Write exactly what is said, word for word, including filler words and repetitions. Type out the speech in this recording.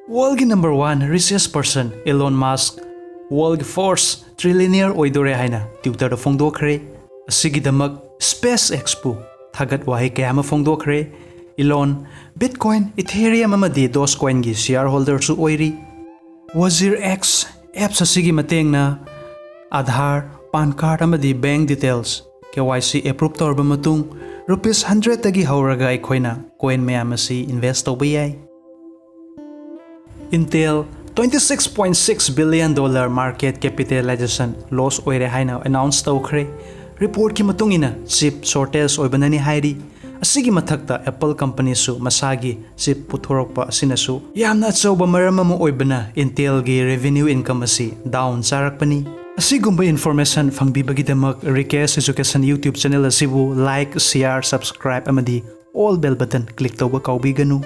Worldꯒꯤ number one richest person Elon Musk worldꯒꯤ first trillionaire ꯑꯣꯏꯗꯣꯔꯦ ꯍꯥꯏꯅ Twitterꯗ ꯐꯣꯡꯗꯣꯛꯈ꯭ꯔꯦ꯫ ꯑꯁꯤꯒꯤꯗꯃꯛ SpaceXꯄꯨ ꯊꯥꯒꯠ ꯋꯥꯍꯩ ꯀꯌꯥ ꯑꯃ ꯐꯣꯡꯗꯣꯛꯈ꯭ꯔꯦ꯫ Elon Bitcoin, Ethereum ꯑꯃꯗꯤ Dogecoinꯒꯤ shareholderꯁꯨ ꯑꯣꯏꯔꯤ꯫ Wazir X apps ꯑꯁꯤꯒꯤ ꯃꯇꯦꯡꯅ Aadhaar, PAN card ꯑꯃꯗꯤ bank details, KYC approve ꯇꯧꯔꯕ ꯃꯇꯨꯡ rupees hundredꯇꯒꯤ ꯍꯧꯔꯒ ꯑꯩꯈꯣꯏꯅ coin ꯃꯌꯥꯝ ꯑꯁꯤ invest ꯇꯧꯕ ꯌꯥꯏ꯫ Intel twenty six point six billion dollar market capitalization loss ꯑꯣꯏꯔꯦ ꯍꯥꯏꯅ announce ꯇꯧꯈ꯭ꯔꯦ꯫ Reportꯀꯤ ꯃꯇꯨꯡ ꯏꯟꯅ chip shortage ꯑꯣꯏꯕꯅꯅꯤ ꯍꯥꯏꯔꯤ꯫ ꯑꯁꯤꯒꯤ ꯃꯊꯛꯇ Apple companyꯁꯨ ꯃꯁꯥꯒꯤ chip ꯄꯨꯊꯣꯔꯛꯄ ꯑꯁꯤꯅꯁꯨ ꯌꯥꯝꯅ ꯑꯆꯧꯕ ꯃꯔꯝ ꯑꯃ ꯑꯣꯏꯕꯅ Intelꯒꯤ revenue income ꯑꯁꯤ down ꯆꯥꯔꯛꯄꯅꯤ꯫ ꯑꯁꯤꯒꯨꯝꯕ information ꯐꯪꯕꯤꯕꯒꯤꯗꯃꯛ Rikesh Education YouTube channel ꯑꯁꯤꯕꯨ like, share, subscribe ꯑꯃꯗꯤ all bell button click ꯇꯧꯕ ꯀꯥꯎꯕꯤꯒꯅꯨ꯫